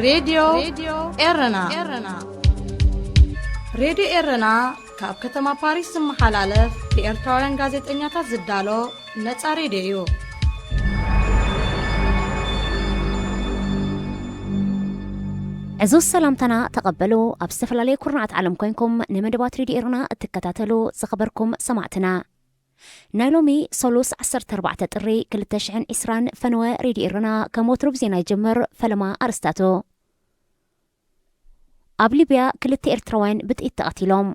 ሬድዮ ኤረና። ሬድዮ ኤረና ካብ ከተማ ፓሪስ ዝመሓላለፍ ብኤርትራውያን ጋዜጠኛታት ዝዳሎ ነጻ ሬድዮ እዩ። ዕዙዝ ሰላምታና ተቐበሉ። ኣብ ዝተፈላለየ ኩርናዓት ዓለም ኮይንኩም ንመደባት ሬድዮ ኤረና እትከታተሉ ዝኸበርኩም ሰማዕትና፣ ናይ ሎሚ ሰሉስ ዓሰርተ ኣርባዕተ ጥሪ ክልተ ሽሕን ዕስራን ፈነወ ሬድዮ ኤረና ከም ወትሩ ብዜና ይጅምር። ፈለማ ኣርስታቱ። ኣብ ሊብያ ክልተ ኤርትራውያን ብጥይት ተቐቲሎም።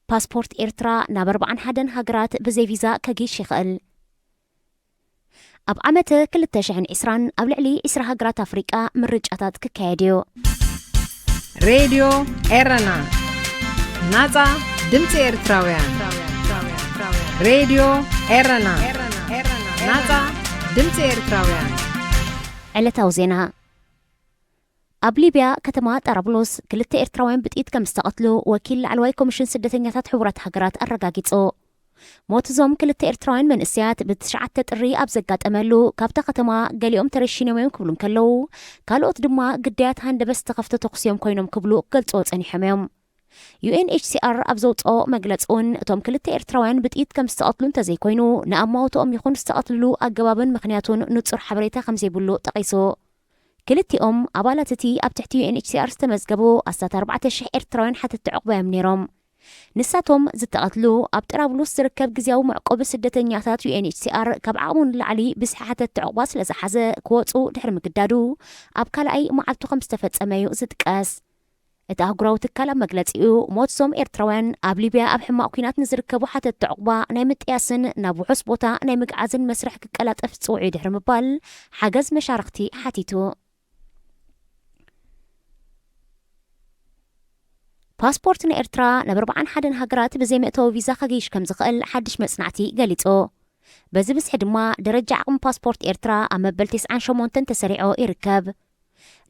ፓስፖርት ኤርትራ ናብ ኣርባዓን ሓደን ሃገራት ብዘይ ቪዛ ከጊሽ ይኽእል። ኣብ ዓመተ ክልተ ሽሕን ዕስራን ኣብ ልዕሊ ዕስራ ሃገራት ኣፍሪቃ ምርጫታት ክካየድ እዩ። ሬድዮ ኤረና፣ ናጻ ድምጺ ኤርትራውያን። ሬድዮ ኤረና፣ ናጻ ድምጺ ኤርትራውያን። ዕለታዊ ዜና። ኣብ ሊብያ ከተማ ጣራብሉስ ክልተ ኤርትራውያን ብጥይት ከም ዝተቐትሉ ወኪል ላዕለዋይ ኮሚሽን ስደተኛታት ሕቡራት ሃገራት ኣረጋጊጹ። ሞት እዞም ክልተ ኤርትራውያን መንእሰያት ብትሽዓተ ጥሪ ኣብ ዘጋጠመሉ፣ ካብታ ከተማ ገሊኦም ተረሺኖም እዮም ክብሉ እንከለዉ፣ ካልኦት ድማ ግዳያት ሃንደበት ዝተኸፍተ ተኹሲ እዮም ኮይኖም ክብሉ ክገልጽዎ ጸኒሖም እዮም። ዩ ኤን ኤች ሲ ኣር ኣብ ዘውጽኦ መግለጺ እውን፣ እቶም ክልተ ኤርትራውያን ብጥይት ከም ዝተቐትሉ እንተዘይኮይኑ፣ ንኣማውትኦም ይኹን ዝተቐትልሉ ኣገባብን ምኽንያቱን ንጹር ሓበሬታ ከም ዘይብሉ ጠቒሱ። ክልቲኦም ኣባላት እቲ ኣብ ትሕቲ ዩ ኤን ኤች ሲ ኣር ዝተመዝገቡ ኣስታት ኣርባዕተ ሽሕ ኤርትራውያን ሓተትቲ ዕቑባ እዮም ነይሮም። ንሳቶም ዝተቐትሉ ኣብ ጥራብሉስ ዝርከብ ግዝያዊ መዕቆቢ ስደተኛታት ዩ ኤን ኤች ሲ ኣር ካብ ዓቕሙ ንላዕሊ ብዝሒ ሓተትቲ ዕቑባ ስለ ዝሓዘ ክወጹ ድሕሪ ምግዳዱ ኣብ ካልኣይ መዓልቱ ከም ዝተፈጸመ እዩ ዝጥቀስ። እቲ ኣህጉራዊ ትካል ኣብ መግለጺኡ፣ ሞት እዞም ኤርትራውያን ኣብ ሊብያ ኣብ ሕማቕ ኲናት ንዝርከቡ ሓተትቲ ዕቑባ ናይ ምጥያስን ናብ ውሑስ ቦታ ናይ ምግዓዝን መስርሕ ክቀላጠፍ ጽውዑ ድሕሪ ምባል ሓገዝ መሻርኽቲ ሓቲቱ። ፓስፖርት ንኤርትራ ናብ ኣርባዓን ሓደን ሃገራት ብዘይ መእተዊ ቪዛ ከገይሽ ከም ዝኽእል ሓድሽ መጽናዕቲ ገሊጹ። በዚ ብዝሒ ድማ ደረጃ ዓቕሚ ፓስፖርት ኤርትራ ኣብ መበል ተስዓን ሸሞንተን ተሰሪዑ ይርከብ።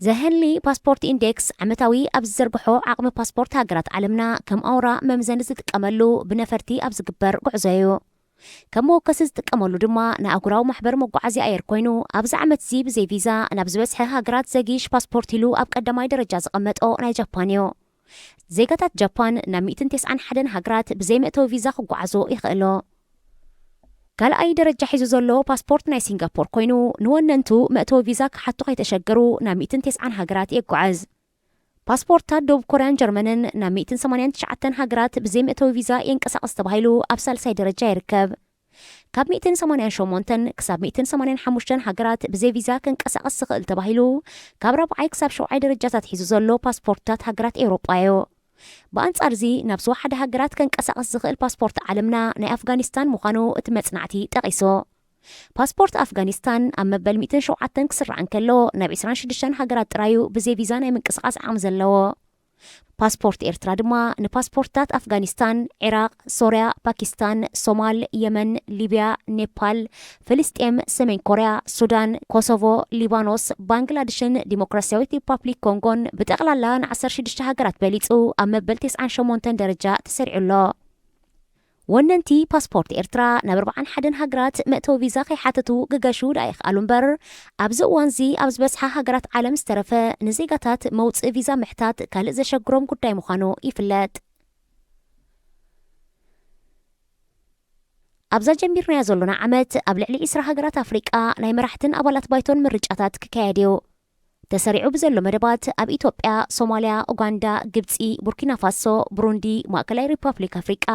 ዘ ሄንሊ ፓስፖርት ኢንዴክስ ዓመታዊ ኣብ ዝዘርግሖ ዓቕሚ ፓስፖርት ሃገራት ዓለምና ከም ኣውራ መምዘኒ ዝጥቀመሉ ብነፈርቲ ኣብ ዝግበር ጉዕዞ እዩ። ከም መወከሲ ዝጥቀመሉ ድማ ንኣህጉራዊ ማሕበር መጓዓዝያ ኣየር ኮይኑ፣ ኣብዚ ዓመት እዚ ብዘይ ቪዛ ናብ ዝበዝሐ ሃገራት ዘጊሽ ፓስፖርት ኢሉ ኣብ ቀዳማይ ደረጃ ዘቐመጦ ናይ ጃፓን እዩ። ዜጋታት ጃፓን ናብ ሚእትን ተስዓን ሓደን ሃገራት ብዘይ መእተዊ ቪዛ ክጓዓዙ ይኽእሉ። ካልኣይ ደረጃ ሒዙ ዘሎ ፓስፖርት ናይ ሲንጋፖር ኮይኑ፣ ንወነንቱ መእተዊ ቪዛ ክሓቱ ከይተሸገሩ ናብ ሚእትን ተስዓን ሃገራት የጓዕዝ። ፓስፖርታት ደቡብ ኮርያን ጀርመንን ናብ ሚእትን ሰማንያን ትሽዓተን ሃገራት ብዘይ መእተዊ ቪዛ የንቀሳቕስ ተባሂሉ ኣብ ሳልሳይ ደረጃ ይርከብ። ካብ ሚእትን ሰማንያን ሸሞንተን ክሳብ ሚእትን ሰማንያን ሓሙሽተን ሃገራት ብዘይ ቪዛ ከንቀሳቐስ ዝኽእል ተባሂሉ ካብ ራብዓይ ክሳብ ሸውዓይ ደረጃታት ሒዙ ዘሎ ፓስፖርትታት ሃገራት ኤውሮጳ እዩ። ብኣንጻር እዚ፣ ናብ ዝወሓደ ሃገራት ከንቀሳቐስ ዝኽእል ፓስፖርት ዓለምና ናይ ኣፍጋኒስታን ምዃኑ እቲ መጽናዕቲ ጠቒሱ። ፓስፖርት ኣፍጋኒስታን ኣብ መበል ሚእትን ሸውዓተን ክስራዕ እንከሎ፣ ናብ ዕስራን ሽዱሽተን ሃገራት ጥራዩ ብዘይ ቪዛ ናይ ምንቅስቓስ ዓቕሚ ዘለዎ። ፓስፖርት ኤርትራ ድማ ንፓስፖርትታት ኣፍጋኒስታን፣ ዒራቕ፣ ሶርያ፣ ፓኪስታን፣ ሶማል፣ የመን፣ ሊብያ፣ ኔፓል፣ ፍልስጤም፣ ሰሜን ኮርያ፣ ሱዳን፣ ኮሶቮ፣ ሊባኖስ፣ ባንግላድሽን ዲሞክራሲያዊት ሪፓብሊክ ኮንጎን ብጠቕላላ ንዓሰርተ ሽዱሽተ ሃገራት በሊጹ ኣብ መበል ተስዓን ሸሞንተን ደረጃ ተሰሪዑ ኣሎ። ወነንቲ ፓስፖርት ኤርትራ ናብ ኣርባዓን ሓደን ሃገራት መእተዊ ቪዛ ከይሓተቱ ክገሹ ደኣ ይኽኣሉ እምበር፣ ኣብዚ እዋንዚ ኣብ ዝበዝሓ ሃገራት ዓለም ዝተረፈ ንዜጋታት መውጽኢ ቪዛ ምሕታት ካልእ ዘሸግሮም ጉዳይ ምዃኑ ይፍለጥ። ኣብዛ ጀሚርናያ ዘሎና ዓመት ኣብ ልዕሊ ዕስራ ሃገራት ኣፍሪቃ ናይ መራሕትን ኣባላት ባይቶን ምርጫታት ክካየድ እዩ። ተሰሪዑ ብዘሎ መደባት ኣብ ኢትዮጵያ፣ ሶማልያ፣ ኡጋንዳ፣ ግብጺ፣ ቡርኪና ፋሶ፣ ብሩንዲ፣ ማእከላይ ሪፓብሊክ ኣፍሪቃ፣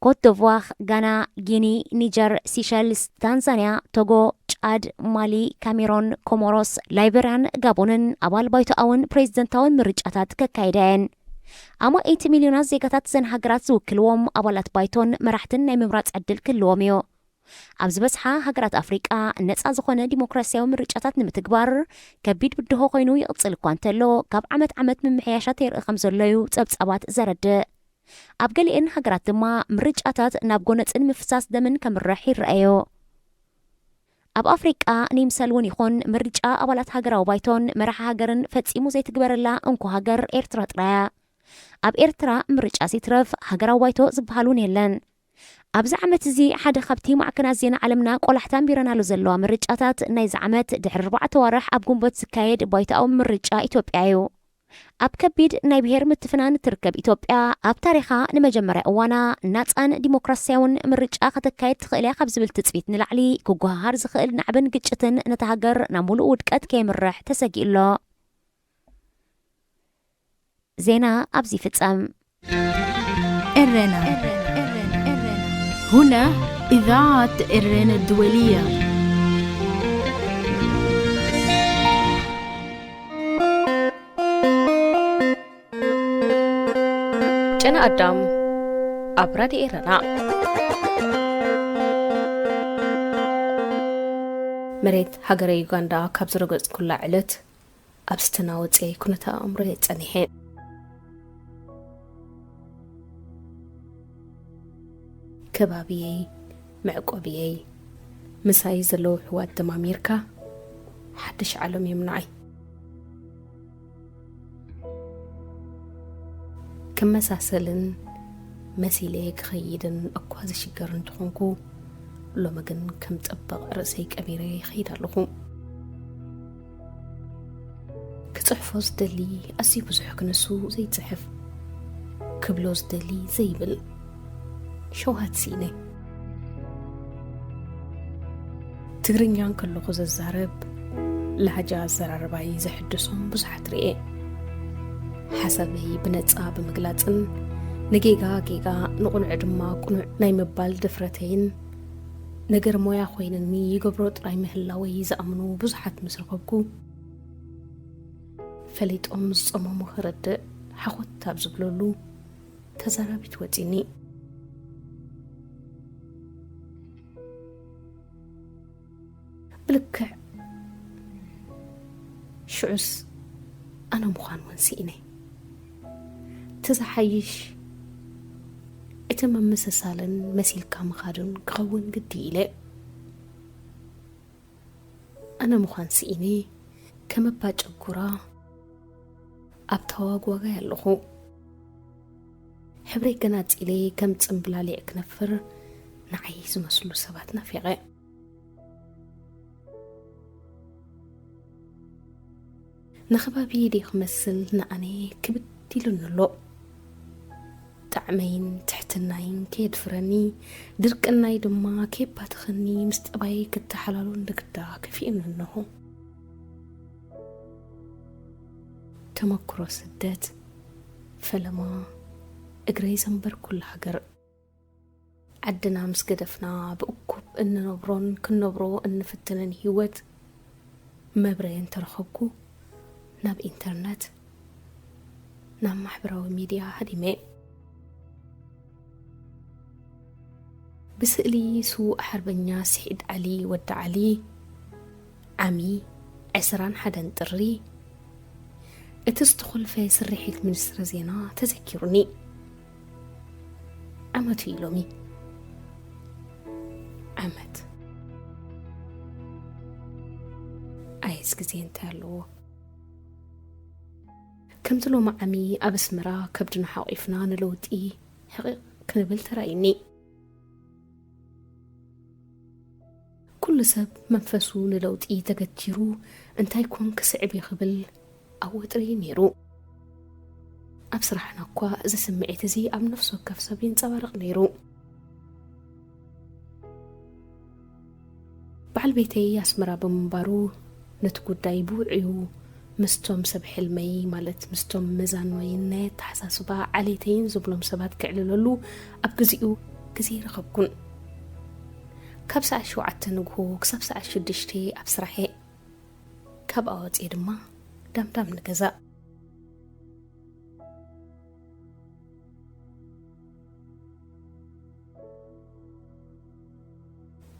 ኮት ዶቯር፣ ጋና፣ ጊኒ፣ ኒጀር፣ ሲሸልስ፣ ታንዛንያ፣ ቶጎ፣ ጫድ፣ ማሊ፣ ካሜሮን፣ ኮሞሮስ፣ ላይቤርያን ጋቦንን ኣባል ባይቶኣውን ፕሬዝደንታውን ምርጫታት ከካይዳ እየን። ኣማኢት ሚልዮናት ዜጋታት እዘን ሃገራት ዝውክልዎም ኣባላት ባይቶን መራሕትን ናይ ምምራጽ ዕድል ክህልዎም እዩ። ኣብ ዝበዝሓ ሃገራት ኣፍሪቃ ነጻ ዝኾነ ዲሞክራሲያዊ ምርጫታት ንምትግባር ከቢድ ብድሆ ኮይኑ ይቕጽል እኳ እንተሎ፣ ካብ ዓመት ዓመት ምምሕያሻት የርኢ ከም ዘሎ እዩ ጸብጻባት ዘረድእ። ኣብ ገሊአን ሃገራት ድማ ምርጫታት ናብ ጎነጽን ምፍሳስ ደምን ከምርሕ ይረኣዮ። ኣብ ኣፍሪቃ ንይምሰል እውን ይኹን ምርጫ ኣባላት ሃገራዊ ባይቶን መራሒ ሃገርን ፈጺሙ ዘይትግበረላ እንኮ ሃገር ኤርትራ ጥራያ። ኣብ ኤርትራ ምርጫ ሲትረፍ ሃገራዊ ባይቶ ዝበሃል እውን የለን። ኣብዚ ዓመት እዚ ሓደ ካብቲ ማዕከናት ዜና ዓለምና ቆላሕታ ኣንቢረናሉ ዘለዋ ምርጫታት ናይዚ ዓመት ድሕሪ ኣርባዕተ ኣዋርሕ ኣብ ግንቦት ዝካየድ ባይቶኣዊ ምርጫ ኢትዮጵያ እዩ። ኣብ ከቢድ ናይ ብሄር ምትፍናን እትርከብ ኢትዮጵያ፣ ኣብ ታሪኻ ንመጀመርያ እዋና ናጻን ዲሞክራሲያውን ምርጫ ከተካየድ ትኽእል እያ ካብ ዝብል ትጽቢት ንላዕሊ፣ ክጓሃሃር ዝኽእል ናዕብን ግጭትን ነታ ሃገር ናብ ሙሉእ ውድቀት ከየምርሕ ተሰጊኡ ኣሎ። ዜና ኣብዚ ይፍጸም። ኤረና። هنا إذاعة إيران الدولية. ጨና ኣዳም ኣብ ራድዮ ኤረና። መሬት ሃገረ ዩጋንዳ ካብ ዝረገጽኩላ ዕለት ኣብ ዝተናወጸ ኩነተ ኣእምሮ እየ ጸኒሐ። ከባቢየይ፣ መዕቆቢየይ፣ ምሳይ ዘለዉ ኣሕዋት ደማሚርካ ሓድሽ ዓለም እዮም ንዓይ። ክመሳሰልን መሲለ ክኸይድን እኳ ዝሽገር እንተኾንኩ፣ ሎሚ ግን ከም ጠበቕ ርእሰይ ቀቢረ ይኸይድ ኣለኹ። ክጽሕፎ ዝደሊ ኣዝዩ ብዙሕ ክንሱ ዘይጽሕፍ፣ ክብሎ ዝደሊ ዘይብል ሸውሃት ስኢነ። ትግርኛ እንከለኹ ዘዛርብ ላህጃ ኣዘራርባይ ዘሕድሶም ብዙሓት ርኤ። ሓሳበይ ብነጻ ብምግላጽን ንጌጋ ጌጋ ንቕኑዕ ድማ ቅኑዕ ናይ ምባል ድፍረተይን ነገር ሞያ ኮይንኒ ይገብሮ ጥራይ ምህላወይ ዝኣምኑ ብዙሓት ምስ ረኸብኩ፣ ፈሊጦም ዝጸመሙ ክርድእ ሓኾት ኣብ ዝብለሉ ተዛራቢት ወጺኒ። ብልክዕ ሽዑስ ኣነ ምዃን እውን ስኢነ። እቲ ዝሓይሽ እቲ ምምስሳልን መሲልካ ምኻድን ክኸውን ግዲ ኢለ። ኣነ ምዃን ስኢነ ከም እባ ጨጉራ ኣብ ተዋግዋጋይ ኣለኹ። ሕብረይ ገናጺለ ከም ጽምብላሊዕ ክነፍር ንዓይ ዝመስሉ ሰባት ናፊቐ። ንኸባቢ ድየ ክመስል ንኣነ ክብድ ኢሉኒ ኣሎ። ጣዕመይን ትሕትናይን ከየድፍረኒ፣ ድርቅናይ ድማ ከየባትኸኒ ምስ ጠባየይ ክተሓላሎ እንድግዳ ከፊኡኒ እንሆ። ተመክሮ ስደት፣ ፈለማ እግረይ ዘንበርኩላ ሃገር። ዓድና ምስ ገደፍና ብእኩብ እንነብሮን ክንነብሮ እንፍትንን ህይወት መብረየ እንተረኸብኩ ናብ ኢንተርነት፣ ናብ ማሕበራዊ ሚድያ ሃዲመ። ብስእሊ ስዉእ ሓርበኛ ስዒድ ዓሊ ወዲ ዓሊ፣ ዓሚ ዕስራን ሓደን ጥሪ፣ እቲ ዝተኾልፈ ስርሒት ሚኒስትሪ ዜና ተዘኪሩኒ። ዓመቱ እዩ ሎሚ። ዓመት። ኣየስ ግዜ እንታይ ኣለዎ? ከምቲ ሎሚ ዓሚ ኣብ ኣስመራ ከብድና ሓቂፍና ንለውጢ ሕቕቕ ክንብል ተራእዩኒ። ኩሉ ሰብ መንፈሱ ንለውጢ ተገቲሩ እንታይ ኮን ክስዕብ እዩ ክብል ኣብ ወጥሪ ነይሩ። ኣብ ስራሕና እኳ እዚ ስምዒት እዚ ኣብ ነፍሲ ወከፍ ሰብ ይንጸባረቕ ነይሩ። በዓል ቤተይ ኣስመራ ብምንባሩ ነቲ ጉዳይ ብውዕዩ ምስቶም ሰብ ሕልመይ፣ ማለት ምስቶም መዛኖይን ናይ ኣተሓሳስባ ዓሌተይን ዝብሎም ሰባት ክዕልለሉ ኣብ ግዚኡ ግዜ ኣይረኸብኩን። ካብ ሰዓት ሸውዓተ ንግሆ ክሳብ ሰዓት ሽዱሽተ ኣብ ስራሕ እየ። ካብኣ ወጺኤ ድማ ዳምዳም ንገዛ።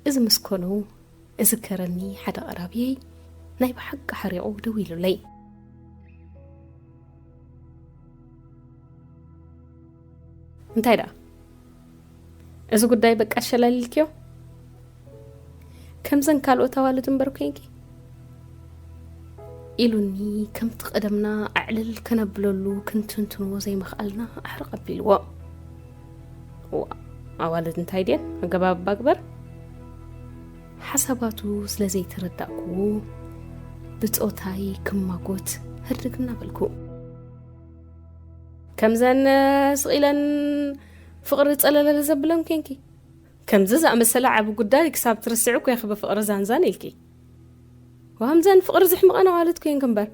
እዚ ምስ ኮኑ፣ እዝከረኒ ሓደ ቀራብየይ ናይ ብሓቂ ሓሪቑ ደዊሉለይ። እንታይ ደኣ? እዚ ጉዳይ በቃ ኣሸላሊልክዮ? ከምዘን ካልኦት ኣዋልድ እምበር ኮይንኪ? ኢሉኒ፣ ከምቲ ቀደምና ኣዕልል ከነብለሉ ክንትንትንዎ ዘይምኽኣልና ኣሕርቕ ኣቢልዎ። እዋ፣ ኣዋልድ እንታይ ድየን? ኣገባብ ኣባ ግበር። ሓሳባቱ ስለ ዘይተረዳእኩዎ ብጾታይ ክማጎት ህርድግ እናበልኩ። ከምዘን ስቕ ኢለን ፍቕሪ ጸለለለ ዘብለን ኮንኪ። ከምዚ ዝኣመሰለ ዓቢ ጉዳይ ክሳብ ትርስዒ እኮ ኢኺ ብፍቕሪ ዛንዛን ኢልኪ። ወሃምዘን ፍቕሪ ዘሕምቐን ኣዋልድ ኮንኪ እምበር።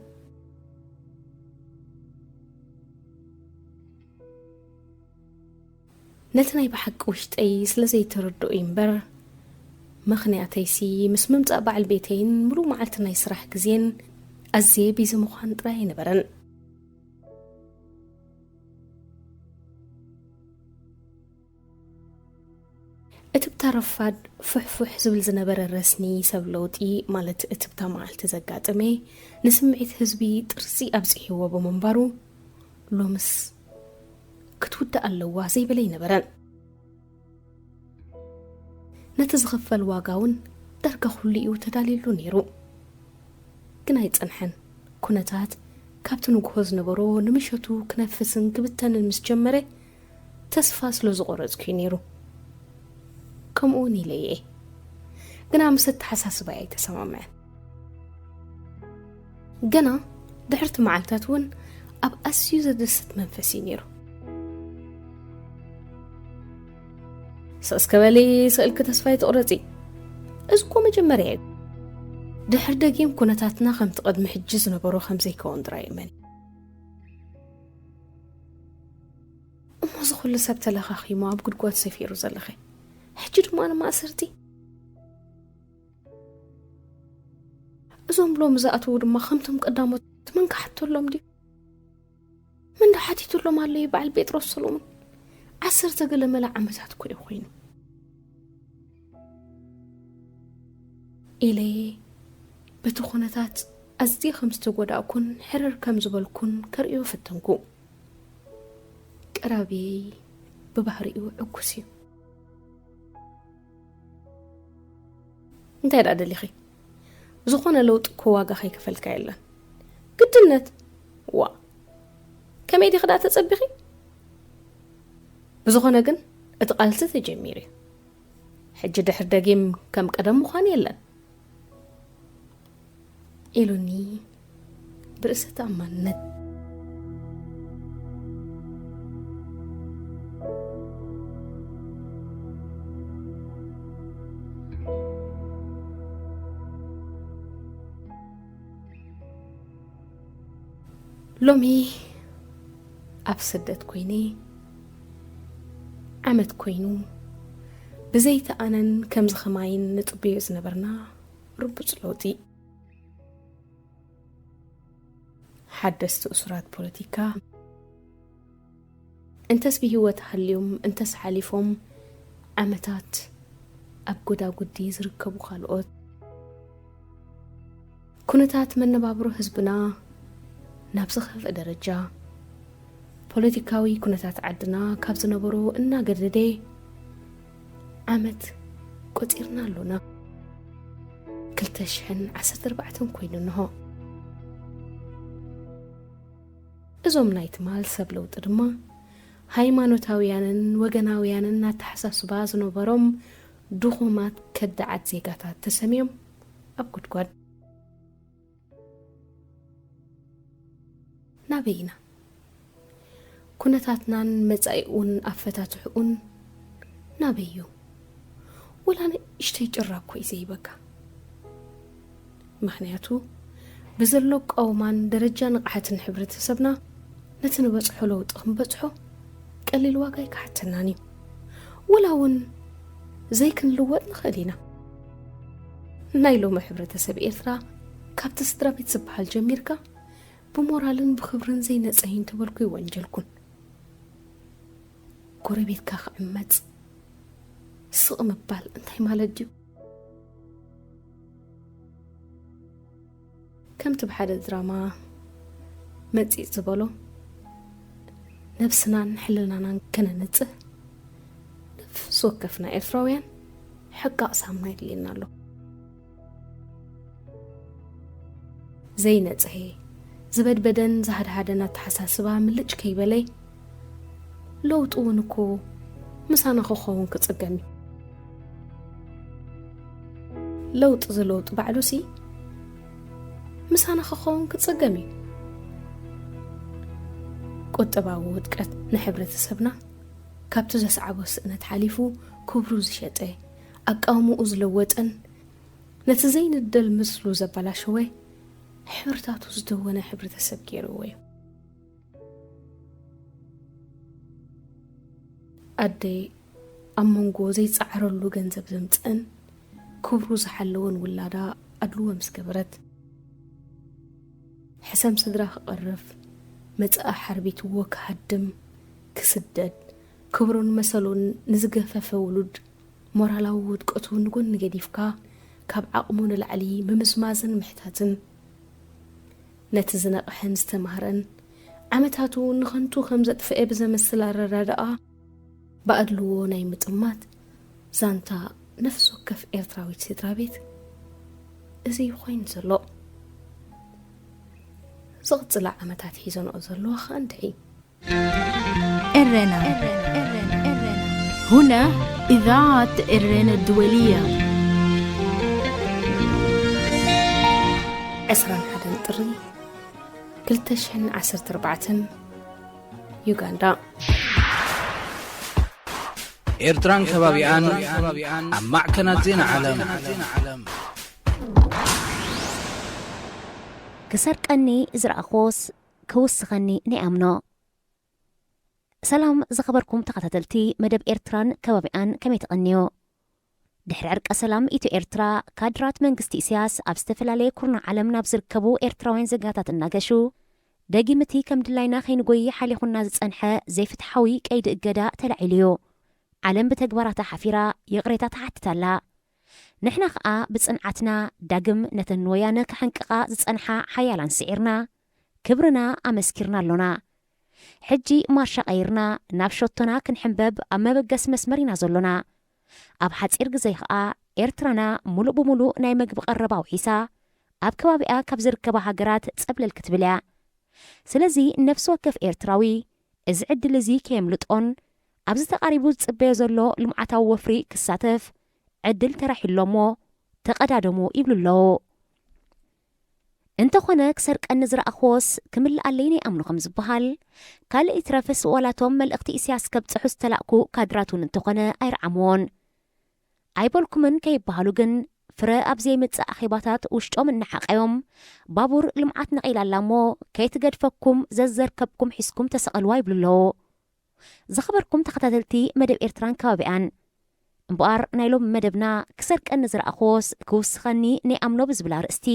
ነቲ ናይ ብሓቂ ውሽጠይ ስለ ዘይተረድኦ እዩ እምበር፣ ምኽንያተይሲ ምስ ምምጻእ በዓል ቤተይን ምሉእ መዓልቲ ናይ ስራሕ ግዜን ኣዝየ ቢዚ ምዃን ጥራይ ኣይነበረን። እትብታ ረፋድ ፍሕፉሕ ዝብል ዝነበረ ረስኒ ሰብ ለውጢ፣ ማለት እትብታ መዓልቲ ዘጋጠመ፣ ንስምዒት ህዝቢ ጥርዚ ኣብጺሕዎ ብምንባሩ፣ ሎምስ ክትውዳእ ኣለዋ ዘይበለ ኣይነበረን። ነቲ ዝኽፈል ዋጋ እውን ዳርጋ ኩሉ እዩ ተዳልዩሉ ነይሩ። ግን ኣይጸንሐን። ኩነታት ካብቲ ንግሆ ዝነበሮ ንምሸቱ ክነፍስን ክብተንን ምስ ጀመረ፣ ተስፋ ስለ ዝቖረጽኩ እዩ ነይሩ። ከምኡ እውን ኢለ እየ። ግና ምስ ኣተሓሳስባይ ኣይተሰማምዐን። ገና ድሕርቲ መዓልታት እውን ኣብ ኣዝዩ ዘደስት መንፈስ እዩ ነይሩ። ስቕ እስከ በሊ፣ ስእልኪ ተስፋ ኣይትቑረጺ። እዚ እኮ መጀመርያ እዩ። ድሕር ደጊም ኩነታትና ከምቲ ቅድሚ ሕጂ ዝነበሮ ከም ዘይከውን ጥራይ እመኒ። እሞ እዚ ኩሉ ሰብ ተለኻኺሙ ኣብ ጉድጓድ ሰፊሩ ዘለኸ፣ ሕጂ ድማ ንማእሰርቲ? እዞም ሎሚ ዝኣተዉ ድማ ከምቶም ቀዳሞት መን ክሓተሎም ድዩ? መን ዶ ሓቲቱሎም ኣሎ እዩ በዓል ጴጥሮስ ሰሎሞን? ዓሰርተ ገለ መለ ዓመታት እኮ እዩ ኮይኑ። ኢለ በቲ ኩነታት ኣዝየ ከም ዝተጎዳእኩን ሕርር ከም ዝበልኩን ከርእዮ ፈተንኩ። ቀራብየይ ብባህሪኡ ዕጉስ እዩ። እንታይ ደኣ ደሊኺ? ዝኾነ ለውጢ እኮ ዋጋ ከይከፈልካ የለን። ግድነት? ዋ፣ ከመይ ዲኺ ደኣ ተጸቢኺ? ብዝኾነ ግን እቲ ቃልሲ ተጀሚሩ እዩ። ሕጂ ድሕር ደጊም ከም ቀደም ምዃን የለን። ኢሉኒ ብርእሰ ተኣማንነት። ሎሚ ኣብ ስደት ኮይነ ዓመት ኮይኑ፣ ብዘይቲ ኣነን ከምዚ ኸማይን ንጽበዮ ዝነበርና ርቡጽ ለውጢ። ሓደስቲ እሱራት ፖለቲካ፣ እንተስ ብህይወት ሃልዮም እንተስ ሓሊፎም ዓመታት ኣብ ጎዳጉዲ ዝርከቡ ካልኦት፣ ኩነታት መነባብሮ ህዝብና ናብ ዝኸፍአ ደረጃ፣ ፖለቲካዊ ኩነታት ዓድና ካብ ዝነበሮ እናገደደ ዓመት ቆጺርና ኣሎና። ክልተ ሽሕን ዓሰርተ ኣርባዕተን ኮይኑ እንሆ። እዞም ናይ ትማል ሰብ ለውጢ ድማ ሃይማኖታውያንን ወገናውያንን ኣተሓሳስባ ዝነበሮም ድኹማት ከዳዓት ዜጋታት ተሰምዮም ኣብ ጉድጓድ። ናበይ ኢና? ኩነታትናን መጻኢኡን ኣፈታትሕኡን ናበይ እዩ? ወላ ንእሽተይ ጭራ እኮ እዩ ዘይበካ። ምኽንያቱ ብዘሎ ኣቃውማን ደረጃ ንቕሓትን ሕብረተሰብና ነቲ ንበጽሖ ለውጢ ክንበጽሖ ቀሊል ዋጋ ኣይክሓተናን እዩ። ወላ እውን ዘይክንልወጥ ንኽእል ኢና። ናይ ሎሚ ሕብረተሰብ ኤርትራ ካብቲ ስድራ ቤት ዝበሃል ጀሚርካ ብሞራልን ብኽብርን ዘይነጸሂ እንተበልኩ ይወንጀልኩን። ጎረቤትካ ክዕመጽ ስቕ ምባል እንታይ ማለት ድዩ? ከምቲ ብሓደ ድራማ መጺጽ ዝበሎ፣ ነብስናን ሕልናናን ከነንጽህ ነፍሲ ወከፍና ኤርትራውያን ሕቃቕ ሳምና የድልየና ኣሎ። ዘይነጽሄ፣ ዝበድበደን ዝሃድሃደን ኣተሓሳስባ ምልጭ ከይበለ፣ ለውጢ እውን እኮ ምሳና ክኸውን ክጽገም እዩ። ለውጢ ዝለውጥ ባዕሉሲ ምሳና ክኸውን ክጽገም እዩ። ቁጠባዊ ውድቀት ንሕብረተሰብና ካብቲ ዘስዓቦ ስእነት ሓሊፉ ክብሩ ዝሸጠ፣ ኣቃውምኡ ዝለወጠን ነቲ ዘይንደል ምስሉ ዘበላሸወ ሕብርታቱ ዝደወነ ሕብረተሰብ ገይርዎ እዩ። ኣደ ኣብ መንጎ ዘይጸዓረሉ ገንዘብ ዘምጽእን ክብሩ ዝሓለወን ውላዳ ኣድልዎ ምስ ገበረት፣ ሕሰም ስድራ ክቐርፍ፣ መጻኢ ሓርቢትዎ ክሃድም፣ ክስደድ፣ ክብሩን መሰሉን ንዝገፈፈ ውሉድ ሞራላዊ ውድቀቱ ንጎኒ ገዲፍካ፣ ካብ ዓቕሙ ንላዕሊ ምምዝማዝን ምሕታትን፣ ነቲ ዝነቕሐን ዝተማህረን ዓመታቱ ንኸንቱ ከም ዘጥፍኤ ብዘመስል ኣረዳድኣ፣ ብኣድልዎ ናይ ምጥማት ዛንታ ነፍሲ ወከፍ ኤርትራዊት ስድራ ቤት እዚ እዩ ኮይኑ ዘሎ። ዝቕጽላ ዓመታት ሒዘንኦ ዘለዋ ኸኣ እንድዒ። ኤረና። هنا إذاعة إرينا الدولية. ዕስራን ሓደን ጥሪ ክልተ ሽሕን ዓሰርተ ኣርባዕተን፣ ዩጋንዳ። ኤርትራን ከባቢኣን ኣብ ማዕከናት ዜና ዓለም። ክሰርቀኒ ዝረኣኽዎስ ክውስኸኒ ንኣምኖ። ሰላም ዝኸበርኩም ተኸታተልቲ መደብ ኤርትራን ከባቢኣን፣ ከመይ ትቐንዮ? ድሕሪ ዕርቀ ሰላም ኢትዮ ኤርትራ፣ ካድራት መንግስቲ ኢሳያስ ኣብ ዝተፈላለየ ኩርናዕ ዓለም ናብ ዝርከቡ ኤርትራውያን ዜጋታት እናገሹ፣ ደጊም እቲ ከም ድላይና ከይንጎይ ሓሊኹና ዝጸንሐ ዘይፍትሓዊ ቀይዲ እገዳ ተላዒሉ እዩ። ዓለም ብተግባራታ ሓፊራ ይቕሬታ ትሓትት ኣላ። ንሕና ኸኣ ብጽንዓትና ዳግም ነተን ንወያነ ክሕንቅቓ ዝጸንሓ ሓያላን ስዒርና፣ ክብርና ኣመስኪርና ኣሎና። ሕጂ ማርሻ ቀይርና ናብ ሸቶና ክንሕንበብ ኣብ መበገሲ መስመር ኢና ዘሎና። ኣብ ሓጺር ግዜ ኸኣ ኤርትራና ሙሉእ ብሙሉእ ናይ መግቢ ቀረብ ኣውሒሳ፣ ኣብ ከባቢኣ ካብ ዝርከባ ሃገራት ጸብለል ክትብል እያ። ስለዚ ነፍሲ ወከፍ ኤርትራዊ እዚ ዕድል እዚ ከየምልጦን ኣብዚ ተቓሪቡ ዝጽበዮ ዘሎ ልምዓታዊ ወፍሪ ክሳተፍ ዕድል ተራሒሉ እሞ ተቐዳደሙ ይብሉ ኣለዉ። እንተኾነ ክሰርቀኒ ዝረኣኽዎስ ክምልኣለይ ነይኣምኖ ከም ዝበሃል፣ ካልእ ይትረፍስ ዋላቶም መልእኽቲ ኢሳያስ ከብጽሑ ዝተላእኩ ካድራት እውን እንተኾነ ኣይረዓምዎን። ኣይበልኩምን ከይበሃሉ ግን ፍረ ኣብ ዘይምጽእ ኣኼባታት ውሽጦም እናሓቐዮም፣ ባቡር ልምዓት ነቒላ ኣላ እሞ ከይትገድፈኩም ዘዘርከብኩም ሒዝኩም ተሰቐልዋ ይብሉ ኣለዉ። ዝኸበርኩም ተኸታተልቲ መደብ ኤርትራን ከባቢኣን፣ እምበኣር ናይ ሎሚ መደብና ክሰርቀኒ ዝረኣኽዎስ ክውስኸኒ ነይኣምኖ ብዝብል ኣርእስቲ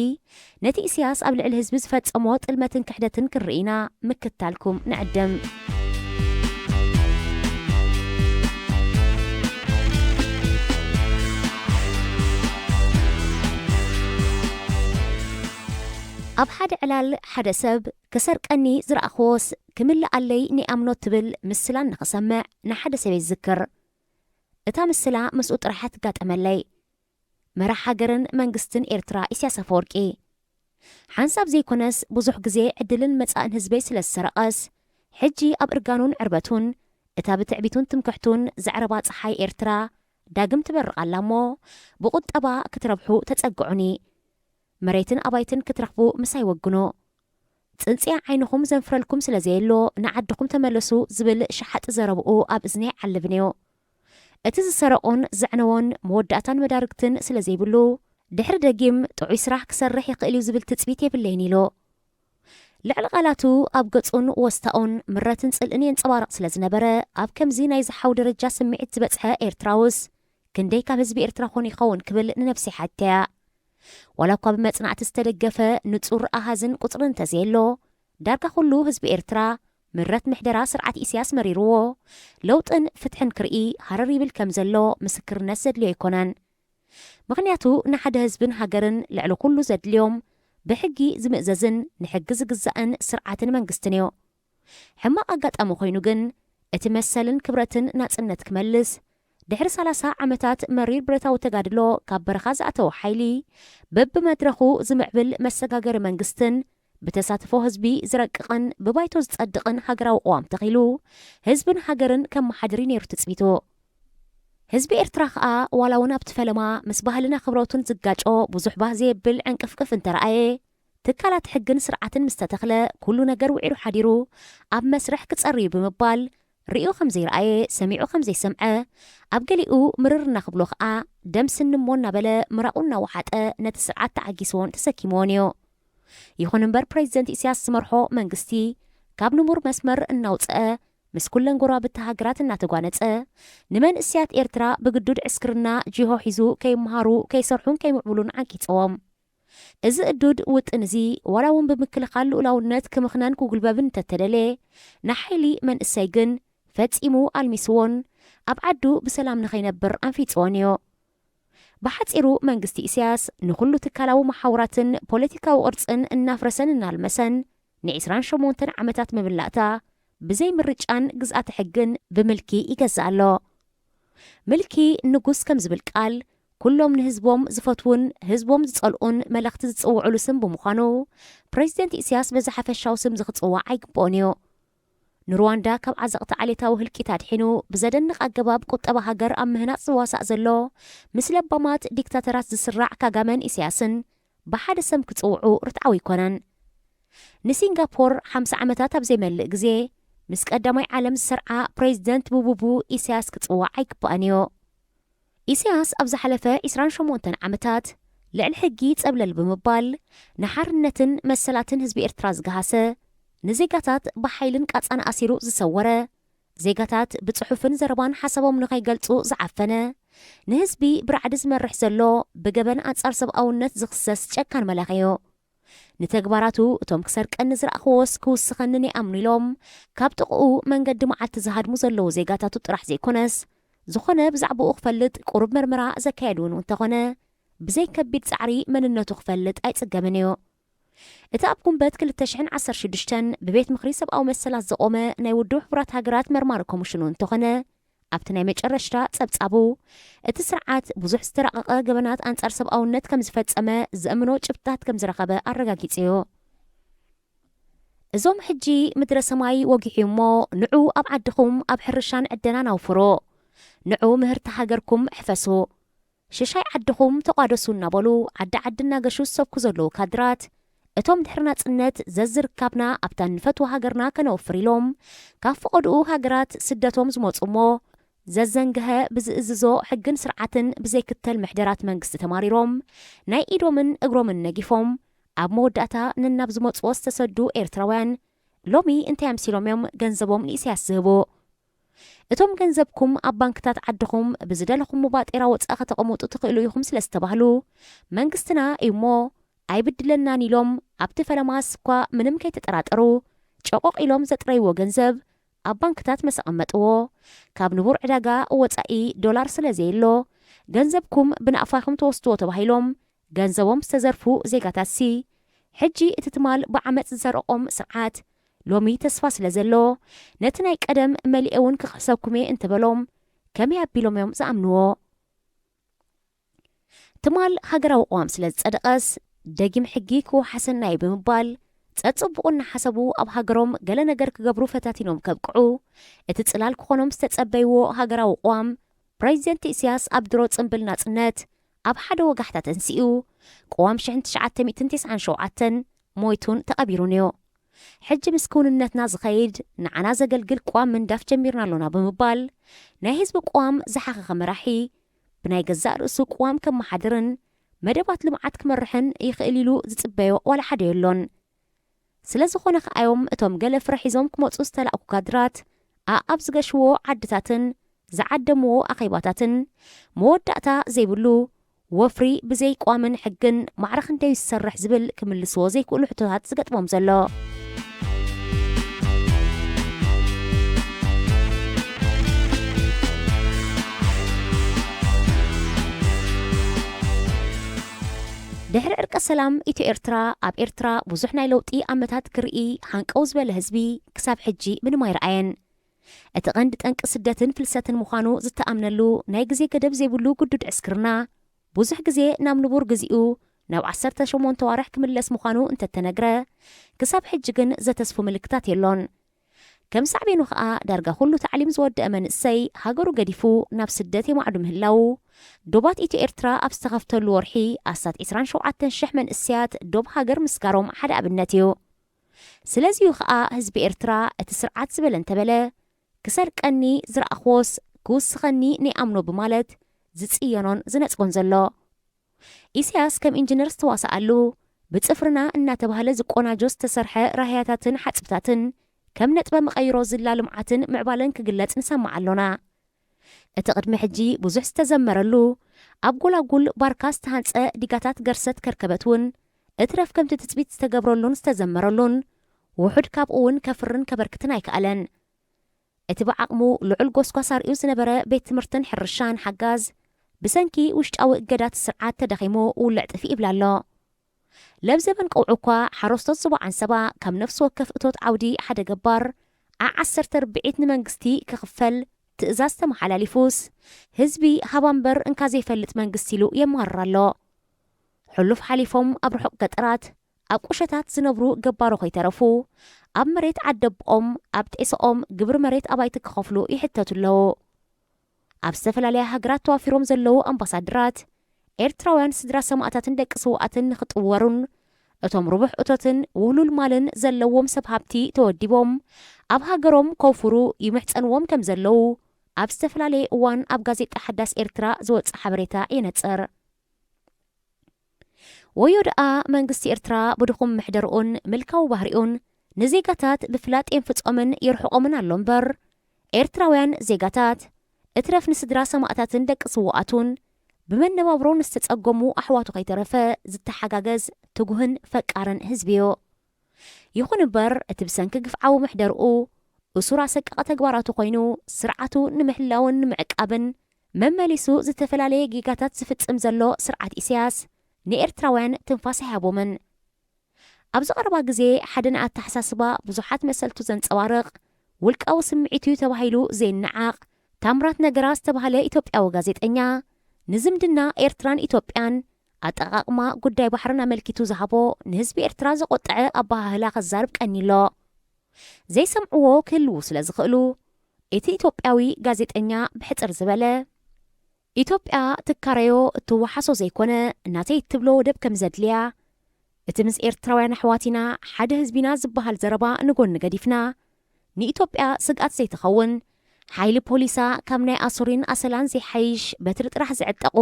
ነቲ ኢሳያስ ኣብ ልዕሊ ህዝቢ ዝፈጸሞ ጥልመትን ክሕደትን ክንርኢ ኢና ምክታልኩም ንዕድም። ኣብ ሓደ ዕላል ሓደ ሰብ ክሰርቀኒ ዝረኣኽዎስ ክምልኣለይ ነይኣምኖ ትብል ምስላ እናኸሰምዕ ንሓደ ሰበይቲ ዝዝክር። እታ ምስላ ምስኡ ጥራሕ ትጋጠመለይ። መራሕ ሃገርን መንግስትን ኤርትራ ኢሳያስ ኣፈወርቂ። ሓንሳብ ዘይኮነስ ብዙሕ ግዜ ዕድልን መጻእን ህዝበይ ስለ ዝሰረቐስ፣ ሕጂ ኣብ እርጋኑን ዕርበቱን እታ ብትዕቢቱን ትምክሕቱን ዘዕረባ ጸሓይ ኤርትራ ዳግም ትበርቕ ኣላ እሞ ብቁጠባ ክትረብሑ ተጸግዑኒ። መሬትን ኣባይትን ክትረኽቡ ምሳይ ወግኑ። ጽንጽያ ዓይንኹም ዘንፍረልኩም ስለ ዘየሎ ንዓድኹም ተመለሱ ዝብል ሸሓጢ ዘረብኡ ኣብ እዝነይ ይዓልብ ነይሩ። እቲ ዝሰረቖን ዘዕነዎን መወዳእታን መዳርግትን ስለ ዘይብሉ፣ ድሕሪ ደጊም ጥዑይ ስራሕ ክሰርሕ ይኽእል እዩ ዝብል ትጽቢት የብለይን ኢሉ። ልዕሊ ቃላቱ ኣብ ገጹን ወስታኡን ምረትን ጽልእን የንጸባርቕ ስለ ዝነበረ፣ ኣብ ከምዚ ናይ ዝሓው ደረጃ ስምዒት ዝበጽሐ ኤርትራውስ ክንደይ ካብ ህዝቢ ኤርትራ ኮን ይኸውን ክብል ንነብሰይ ሓቲተያ። ዋላ እኳ ብመጽናዕቲ ዝተደገፈ ንጹር ኣሃዝን ቁጽርን እንተዘየሎ፣ ዳርጋ ኩሉ ህዝቢ ኤርትራ ምረት ምሕደራ ስርዓት ኢሳያስ መሪርዎ፣ ለውጥን ፍትሕን ክርኢ ሃረር ይብል ከም ዘሎ ምስክርነት ዘድልዮ ኣይኮነን። ምኽንያቱ ንሓደ ህዝብን ሃገርን ልዕሊ ኩሉ ዘድልዮም ብሕጊ ዝምእዘዝን ንሕጊ ዝግዛእን ስርዓትን መንግስትን እዩ። ሕማቕ ኣጋጣሚ ኮይኑ ግን እቲ መሰልን ክብረትን ናጽነት ክመልስ ድሕሪ ሰላሳ ዓመታት መሪር ብረታዊ ተጋድሎ ካብ በረኻ ዝኣተወ ሓይሊ በብመድረኹ ዝምዕብል መሰጋገሪ መንግስትን ብተሳትፎ ህዝቢ ዝረቅቕን ብባይቶ ዝጸድቕን ሃገራዊ ቅዋም ተኺሉ ህዝብን ሃገርን ከመሓድር እዩ ነይሩ ትጽቢቱ። ህዝቢ ኤርትራ ከኣ ዋላ እውን ኣብቲ ፈለማ ምስ ባህልን ኣኽብሮትን ዝጋጮ ብዙሕ ባህ ዘየብል ዕንቅፍቅፍ እንተረኣየ፣ ትካላት ሕግን ስርዓትን ምስ ተተኽለ ኩሉ ነገር ውዒሉ ሓዲሩ ኣብ መስርሕ ክጸርዩ ብምባል ርእዩ ከም ዘይረኣየ ሰሚዑ ከም ዘይሰምዐ ኣብ ገሊኡ ምርር እናኽብሎ ከኣ ደም ስኒ እሞ እናበለ ምራቑ እናወሓጠ ነቲ ስርዓት ተዓጊስዎን ተሰኪምዎን እዩ። ይኹን እምበር ፕሬዚደንት ኢሳያስ ዝመርሖ መንግስቲ ካብ ንቡር መስመር እናውፀአ ምስ ኩለን ጎረባብቲ ሃገራት እናተጓነፀ ንመንእሰያት ኤርትራ ብግዱድ ዕስክርና ጂሆ ሒዙ ከይመሃሩ ከይሰርሑን ከይምዕብሉን ዓንቂፅዎም። እዚ እዱድ ውጥን እዚ ዋላ እውን ብምክልኻል ልኡላውነት ክምኽነን ክጉልበብን እንተተደልየ ንሓይሊ መንእሰይ ግን ፈጺሙ ኣልሚስዎን ኣብ ዓዱ ብሰላም ንኸይነብር ኣንፊጽዎን እዩ። ብሓጺሩ መንግስቲ ኢሳያስ ንኹሉ ትካላዊ መሓውራትን ፖለቲካዊ ቅርጽን እናፍረሰን እናልመሰን ንዒስራን ሸሞንተን ዓመታት ምብላእታ ብዘይ ምርጫን ግዝኣተ ሕግን ብምልኪ ይገዝእ ኣሎ። ምልኪ ንጉስ ከም ዝብል ቃል ኩሎም ንህዝቦም ዝፈትዉን ህዝቦም ዝጸልኡን መለኽቲ ዝጽውዕሉ ስም ብምዃኑ ፕሬዚደንት ኢሳያስ በዚ ሓፈሻዊ ስም እዚ ክጽዋዕ ኣይግብኦን እዩ። ንሩዋንዳ ካብ ዓዘቕቲ ዓሌታዊ ህልቂት ኣድሒኑ ብዘደንቕ ኣገባብ ቁጠባ ሃገር ኣብ ምህናጽ ዝዋሳእ ዘሎ ምስ ለባማት ዲክታተራት ዝስራዕ ካጋመን ኢሳያስን ብሓደ ሰም ክጽውዑ ርትዓዊ ኣይኮነን። ንሲንጋፖር ሓምሳ ዓመታት ኣብ ዘይመልእ ግዜ ምስ ቀዳማይ ዓለም ዝሰርዓ ፕሬዚደንት ብቡቡ ኢሳያስ ክጽዋዕ ኣይግባእን እዩ። ኢሳያስ ኣብ ዝሓለፈ ዒስራን ሸሞንተን ዓመታት ልዕሊ ሕጊ ጸብለል ብምባል ንሓርነትን መሰላትን ህዝቢ ኤርትራ ዝገሃሰ፣ ንዜጋታት ብሓይልን ቃጻን ኣሲሩ ዝሰወረ፣ ዜጋታት ብጽሑፍን ዘረባን ሓሳቦም ንኸይገልጹ ዝዓፈነ፣ ንህዝቢ ብራዕዲ ዝመርሕ ዘሎ ብገበን ኣንጻር ሰብኣውነት ዝኽሰስ ጨካን መላኺ እዩ። ንተግባራቱ እቶም ክሰርቀኒ ዝረኣኽዎስ ክውስኸንን ይኣምኑ ኢሎም ካብ ጥቕኡ መንገዲ መዓልቲ ዝሃድሙ ዘለዉ ዜጋታቱ ጥራሕ ዘይኮነስ፣ ዝኾነ ብዛዕባኡ ክፈልጥ ቁሩብ መርመራ ዘካየድ እውን እንተኾነ፣ ብዘይ ከቢድ ጻዕሪ መንነቱ ክፈልጥ ኣይጽገምን እዩ። እቲ ኣብ ጉንበት ክልተ ሽሕን ዓሰርተ ሽዱሽተን ብቤት ምኽሪ ሰብኣዊ መሰላት ዝቖመ ናይ ውድብ ሕቡራት ሃገራት መርማሪ ኮሚሽኑ እንተኾነ፣ ኣብቲ ናይ መጨረሽታ ጸብጻቡ፣ እቲ ስርዓት ብዙሕ ዝተራቐቐ ገበናት ኣንጻር ሰብኣውነት ከም ዝፈጸመ ዘእምኖ ጭብጥታት ከም ዝረኸበ ኣረጋጊጹ እዩ። እዞም ሕጂ ምድረ ሰማይ ወጊሑ እሞ፣ ንዑ ኣብ ዓድኹም ኣብ ሕርሻን ዕደናን ኣውፍሩ፣ ንዑ ምህርቲ ሃገርኩም እሕፈሱ፣ ሽሻይ ዓድኹም ተቋደሱ እናበሉ ዓዲ ዓዲ እናገሹ ዝሰብኩ ዘለዉ ካድራት፣ እቶም ድሕሪ ናጽነት ዘዝርካብና ኣብታ እንፈትዋ ሃገርና ከነወፍር ኢሎም ካብ ፈቐድኡ ሃገራት ስደቶም ዝመጹ እሞ፣ ዘዘንግሀ ብዝእዝዞ ሕግን ስርዓትን ብዘይክተል ምሕደራት መንግስቲ ተማሪሮም፣ ናይ ኢዶምን እግሮምን ነጊፎም፣ ኣብ መወዳእታ ነናብ ዝመጽዎ ዝተሰዱ ኤርትራውያን ሎሚ እንታይ ኣምሲሎም እዮም ገንዘቦም ንኢሳያስ ዝህቡ? እቶም ገንዘብኩም ኣብ ባንክታት ዓድኹም ብዝደለኹሞ ባጤራ ወጻኢ ከተቐምጡ ትኽእሉ ኢኹም ስለ ዝተባህሉ፣ መንግስትና እዩ እሞ ኣይብድለናን ኢሎም ኣብቲ ፈለማስ እኳ ምንም ከይተጠራጠሩ ጨቆቕ ኢሎም ዘጥረይዎ ገንዘብ ኣብ ባንክታት መሰቐመጥዎ። ካብ ንቡር ዕዳጋ ወጻኢ ዶላር ስለ ዘየሎ፣ ገንዘብኩም ብናእፋኹም ተወስድዎ ተባሂሎም ገንዘቦም ዝተዘርፉ ዜጋታትሲ፣ ሕጂ እቲ ትማል ብዓመጽ ዝሰርቖም ስርዓት ሎሚ ተስፋ ስለ ዘሎ፣ ነቲ ናይ ቀደም መሊኤ እውን ክኽሕሰኩም እየ እንተበሎም፣ ከመይ ኣቢሎም እዮም ዝኣምንዎ? ትማል ሃገራዊ ቅዋም ስለ ዝጸደቐስ፣ ደጊም ሕጊ ክወሓሰና እዩ ብምባል፣ ጸጽቡቑ እናሓሰቡ ኣብ ሃገሮም ገለ ነገር ክገብሩ ፈታቲኖም ከብቅዑ፣ እቲ ጽላል ክኾኖም ዝተጸበይዎ ሃገራዊ ቅዋም፣ ፕሬዚደንት ኢሳያስ ኣብ ድሮ ጽምብል ናጽነት ኣብ ሓደ ወጋሕታ ተንሲኡ፣ ቅዋም ሽሕን ትሽዓተ ሚእትን ተስዓን ሸውዓተን ሞይቱን ተቐቢሩን እዩ። ሕጂ ምስ ክውንነትና ዝኸይድ፣ ንዓና ዘገልግል ቅዋም ምንዳፍ ጀሚርና ኣሎና ብምባል፣ ናይ ህዝቢ ቅዋም ዝሓኸኸ መራሒ፣ ብናይ ገዛእ ርእሱ ቅዋም ከመሓድርን መደባት ልምዓት ክመርሕን ይኽእል ኢሉ ዝጽበዮ ዋላ ሓደ የሎን። ስለ ዝኾነ ከኣዮም እቶም ገለ ፍረ ሒዞም ክመጹ ዝተላእኩ ካድራት ኣኣብ ዝገሽዎ ዓድታትን ዝዓደምዎ ኣኼባታትን መወዳእታ ዘይብሉ ወፍሪ ብዘይ ቅዋምን ሕግን ማዕረ ክንደይ ዝሰርሕ ዝብል ክምልስዎ ዘይክእሉ ሕቶታት ዝገጥሞም ዘሎ። ድሕሪ ዕርቀ ሰላም ኢትዮ ኤርትራ ኣብ ኤርትራ ብዙሕ ናይ ለውጢ ኣመታት ክርኢ ሃንቀው ዝበለ ህዝቢ ክሳብ ሕጂ ምንም ኣይረኣየን። እቲ ቀንዲ ጠንቂ ስደትን ፍልሰትን ምዃኑ ዝተኣምነሉ ናይ ግዜ ገደብ ዘይብሉ ግዱድ ዕስክርና ብዙሕ ግዜ ናብ ንቡር ግዚኡ ናብ ዓሰርተ ሸሞንተ ዋርሕ ክምለስ ምዃኑ እንተተነግረ፣ ክሳብ ሕጂ ግን ዘተስፉ ምልክታት የሎን። ከም ሳዕቤኑ ከኣ ዳርጋ ኩሉ ታዕሊም ዝወደአ መንእሰይ ሃገሩ ገዲፉ ናብ ስደት የማዕዱ ምህላው፣ ዶባት ኢትዮ ኤርትራ ኣብ ዝተኸፍተሉ ወርሒ ኣስታት ዕስራን ሸውዓተን ሽሕ መንእሰያት ዶብ ሃገር ምስጋሮም ሓደ ኣብነት እዩ። ስለዚዩ ከኣ ህዝቢ ኤርትራ እቲ ስርዓት ዝበለ እንተበለ፣ ክሰርቀኒ ዝረኣኽዎስ ክውስኸኒ ነይኣምኖ ብማለት ዝጽየኖን ዝነጽጎን ዘሎ። ኢሳያስ ከም ኢንጂነር ዝተዋስኣሉ፣ ብጽፍርና እናተባህለ ዝቆናጆ ዝተሰርሐ ራህያታትን ሓጽብታትን ከም ነጥበ መቐይሮ ዝላ ልምዓትን ምዕባለን ክግለጽ ንሰምዕ ኣሎና። እቲ ቅድሚ ሕጂ ብዙሕ ዝተዘመረሉ፣ ኣብ ጎላጉል ባርካ ዝተሃንጸ ዲጋታት ገርሰት ከርከበት እውን፣ እትረፍ ከምቲ ትጽቢት ዝተገብረሉን ዝተዘመረሉን፣ ውሑድ ካብኡ እውን ከፍርን ከበርክትን ኣይከኣለን። እቲ ብዓቕሙ ልዑል ጎስጓስ ኣርእዩ ዝነበረ ቤት ትምህርትን ሕርሻን ሓጋዝ፣ ብሰንኪ ውሽጣዊ እገዳት ስርዓት ተደኺሙ ውልዕ ጥፊእ ይብላ ኣሎ። ለብ ዘበን ቀውዑ እኳ ሓረስቶት ዞባ ዓንሰባ ካብ ነፍሲ ወከፍ እቶት ዓውዲ ሓደ ገባር ዓዓሰርተ ርብዒት ንመንግስቲ ክኽፈል ትእዛዝ ተመሓላሊፉስ፣ ህዝቢ ሃባ እምበር እንካ ዘይፈልጥ መንግስቲ ኢሉ የማርር ኣሎ። ሕሉፍ ሓሊፎም ኣብ ርሑቕ ገጠራት ኣብ ቁሸታት ዝነብሩ ገባሮ ከይተረፉ፣ ኣብ መሬት ዓደቦኦም፣ ኣብ ጤሰኦም ግብሪ መሬት ኣባይቲ ክኸፍሉ ይሕተቱ ኣለዉ። ኣብ ዝተፈላለያ ሃገራት ተዋፊሮም ዘለዉ ኣምባሳደራት፣ ኤርትራውያን ስድራ ሰማእታትን ደቂ ስውኣትን ንኽጥወሩን፣ እቶም ርቡሕ እቶትን ውህሉል ማልን ዘለዎም ሰብ ሃብቲ ተወዲቦም፣ ኣብ ሃገሮም ከውፍሩ ይምሕጸንዎም ከም ዘለዉ፣ ኣብ ዝተፈላለየ እዋን ኣብ ጋዜጣ ሓዳስ ኤርትራ ዝወጽእ ሓበሬታ የነጽር። ወዮ ደኣ መንግስቲ ኤርትራ ብድኹም ምሕደርኡን ምልካዊ ባህሪኡን ንዜጋታት ብፍላጥ የንፍጾምን የርሕቖምን ኣሎ እምበር፣ ኤርትራውያን ዜጋታት፣ እትረፍ ንስድራ ሰማእታትን ደቂ ስውኣቱን፣ ብመነባብሮ ንዝተጸገሙ ኣሕዋቱ ከይተረፈ ዝተሓጋገዝ ትጉህን ፈቃርን ህዝቢ እዩ። ይኹን እምበር፣ እቲ ብሰንኪ ግፍዓዊ ምሕደርኡ እሱር ኣሰቃቒ ተግባራቱ ኮይኑ፣ ስርዓቱ ንምሕላውን ንምዕቃብን መመሊሱ ዝተፈላለየ ጌጋታት ዝፍጽም ዘሎ ስርዓት ኢሳያስ፣ ንኤርትራውያን ትንፋስ ኣይሃቦምን። ኣብዚ ቀረባ ግዜ፣ ሓደ ንኣተሓሳስባ ብዙሓት መሰልቱ ዘንጸባርቕ፣ ውልቃዊ ስምዒት እዩ ተባሂሉ ዘይነዓቕ ታምራት ነገራ ዝተባህለ ኢትዮጵያዊ ጋዜጠኛ፣ ንዝምድና ኤርትራን ኢትዮጵያን ኣጠቓቕማ ጉዳይ ባሕርን ኣመልኪቱ ዝሃቦ ንህዝቢ ኤርትራ ዘቖጠዐ ኣበሃህላ ከዛርብ ቀኒሎ። ዘይሰምዕዎ ክህልዉ ስለ ዝኽእሉ፣ እቲ ኢትዮጵያዊ ጋዜጠኛ ብሕጽር ዝበለ፣ ኢትዮጵያ ትካረዮ እትወሓሶ ዘይኮነ፣ እናተይ እትብሎ ወደብ ከም ዘድልያ፣ እቲ ምስ ኤርትራውያን ኣሕዋቲና ሓደ ህዝቢና ዝበሃል ዘረባ ንጎኒ ገዲፍና፣ ንኢትዮጵያ ስግኣት ዘይትኸውን፣ ሓይሊ ፖሊሳ ካብ ናይ ኣሶሪን ኣሰላን ዘይሓይሽ በትሪ ጥራሕ ዝዕጠቑ፣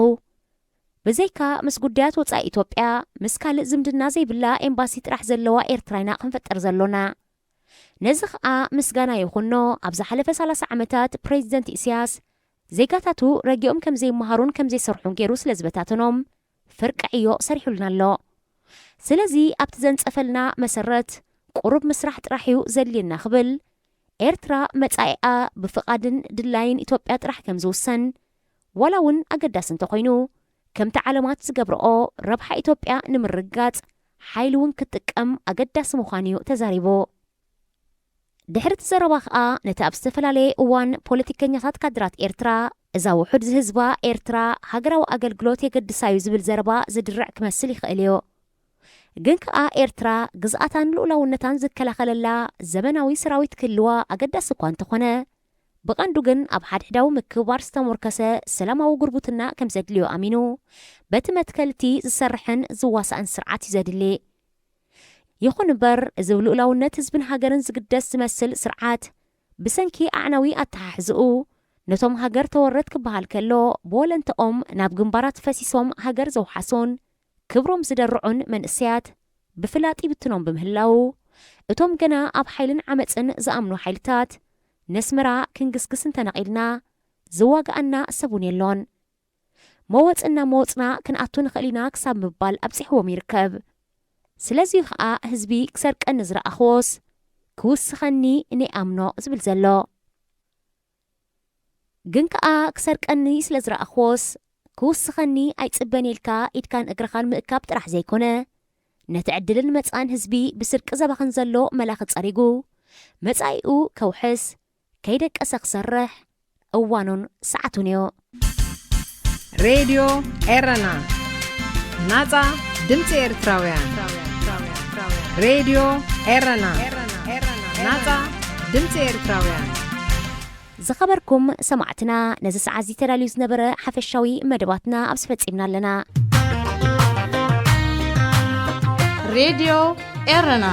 ብዘይካ ምስ ጉዳያት ወጻኢ ኢትዮጵያ፣ ምስ ካልእ ዝምድና ዘይብላ ኤምባሲ ጥራሕ ዘለዋ ኤርትራ ኢና ክንፈጥር ዘሎና። ነዚ ኸኣ ምስጋና ይኹኖ፣ ኣብ ዝሓለፈ ሰላሳ ዓመታት ፕሬዚደንት ኢሳያስ ዜጋታቱ ረጊኦም ከም ዘይመሃሩን ከም ዘይሰርሑን ገይሩ ስለ ዝበታተኖም፣ ፍርቂ ዕዮ ሰሪሑልና ኣሎ። ስለዚ ኣብቲ ዘንጸፈልና መሰረት ቁሩብ ምስራሕ ጥራሕ እዩ ዘድልየና ክብል፣ ኤርትራ መጻኢኣ ብፍቓድን ድላይን ኢትዮጵያ ጥራሕ ከም ዝውሰን፣ ዋላ እውን ኣገዳሲ እንተኾይኑ፣ ከምቲ ዓለማት ዝገብርኦ ረብሓ ኢትዮጵያ ንምርግጋጽ ሓይሊ እውን ክትጥቀም ኣገዳሲ ምዃኑ እዩ ተዛሪቡ። ድሕሪ እቲ ዘረባ ኸኣ ነቲ ኣብ ዝተፈላለየ እዋን ፖለቲከኛታት ካድራት ኤርትራ፣ እዛ ውሑድ ዝህዝባ ኤርትራ ሃገራዊ ኣገልግሎት የገድሳ እዩ ዝብል ዘረባ ዝድርዕ ክመስል ይኽእል እዩ። ግን ከኣ ኤርትራ ግዝኣታን ልኡላውነታን ዝከላኸለላ ዘበናዊ ሰራዊት ክህልዋ ኣገዳሲ እኳ እንተኾነ፣ ብቐንዱ ግን ኣብ ሓድሕዳዊ ምክብባር ዝተሞርከሰ ሰላማዊ ጉርብትና ከም ዘድልዮ ኣሚኑ፣ በቲ መትከል እቲ ዝሰርሕን ዝዋሳእን ስርዓት እዩ ዘድሊ። ይኹን እምበር፣ እዚ ብልኡላውነት ህዝብን ሃገርን ዝግደስ ዝመስል ስርዓት፣ ብሰንኪ ኣዕናዊ ኣተሓሕዝኡ፣ ነቶም ሃገር ተወረት ክበሃል ከሎ፣ ብወለንተኦም ናብ ግንባራት ፈሲሶም ሃገር ዘውሓሱን ክብሮም ዝደርዑን መንእሰያት ብፍላጥ ይብትኖም ብምህላዉ፣ እቶም ገና ኣብ ሓይልን ዓመጽን ዝኣምኑ ሓይልታት፣ ነስመራ ክንግስግስ እንተነቒልና፣ ዝዋግኣና ሰብ እውን የሎን። መወጽ እናመወጽና ክንኣቱ ንኽእል ኢና ክሳብ ምባል ኣብጺሕዎም ይርከብ። ስለዚ ኸኣ ህዝቢ ክሰርቀኒ ዝረኣኽዎስ ክውስኸኒ ነይኣምኖ ዝብል ዘሎ። ግን ከኣ ክሰርቀኒ ስለ ዝረኣኽዎስ ክውስኸኒ ኣይጽበን ኢልካ ኢድካን እግርኻን ምእካብ ጥራሕ ዘይኮነ፣ ነቲ ዕድልን መጻእን ህዝቢ ብስርቂ ዘባኽን ዘሎ መላኺ ጸሪጉ፣ መጻኢኡ ከውሕስ፣ ከይደቀሰ ክሰርሕ እዋኑን ሰዓቱን እዩ። ሬድዮ ኤረና፣ ናጻ ድምጺ ኤርትራውያን። ሬድዮ ኤረና፣ ናጻ ድምፂ ኤርትራውያን። ዝኸበርኩም ሰማዕትና፣ ነዚ ሰዓት እዚ ተዳልዩ ዝነበረ ሓፈሻዊ መደባትና ኣብዚ ፈጺምና ኣለና። ሬድዮ ኤረና።